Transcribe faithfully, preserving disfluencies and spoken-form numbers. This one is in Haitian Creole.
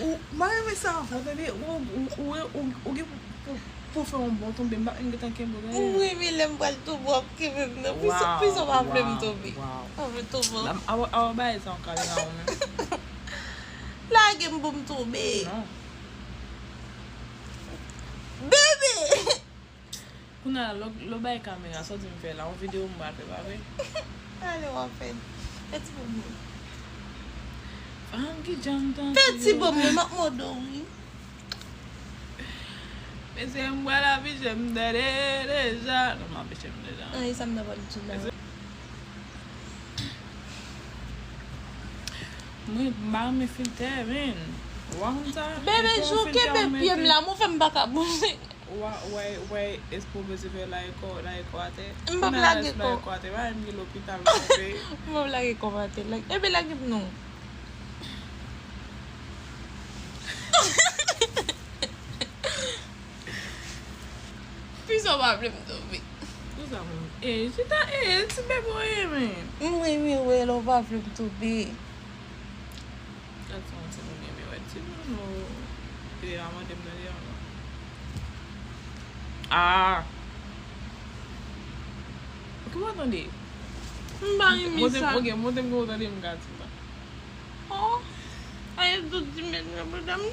Ou, m pa renmen sa ankò, tande. Ou, ou, ou, ou, ou gen pou, pou, pou fè yon bon tonbe, m pa menm gentan kenbe w, tande. Ou renmen lè m pral tonbe w ap kenbe m nan. Plis ou pa vle m tonbe. Ou vle tonbe. Awa, awa, bay sa yon kamera ou menm. Lage m pou m tonbe. Non. Bebe! Kounye a, lè w bay kamera, sa w di m fè la, yon videyo m pral fè, pa vre? Ale w ap fè. Fè ti bonm mwen. Fanm ki djanm tan. Fè ti bonm mwen, m ap mòde w, wi. Mesye, m pral afiche m tande deja. Non, m afiche m deja. An, e sa m nan pral di la. Mwen, m pa renmen filtè, men. Ou pa konn sa? Bebe, jou kenbe pye m la, mwen fè m pa ka bouje. Ou wè, ou wè, espo bezwen fè lage kò, lage kò atè. M p ap lage kò. Lage kò atè, pa menm gen lopital, kanpe. M p ap lage kò m atè. Lage, ebe, lage m non. Plis ou pa vle m tonbe. Pou sa, mwen. E, chita, e, ti bebe ou ye, men. M renmen wè lè ou pa vle m tonbe. Gad sa yon timoun renmen wè. Timoun ou. E, a mande m tande ankò. Ah! Ou ki pa tande? M pa renmen sa. Ok, montre m ke ou tande m ka di sa. Oh! Aye, tout di men mwen, madanm.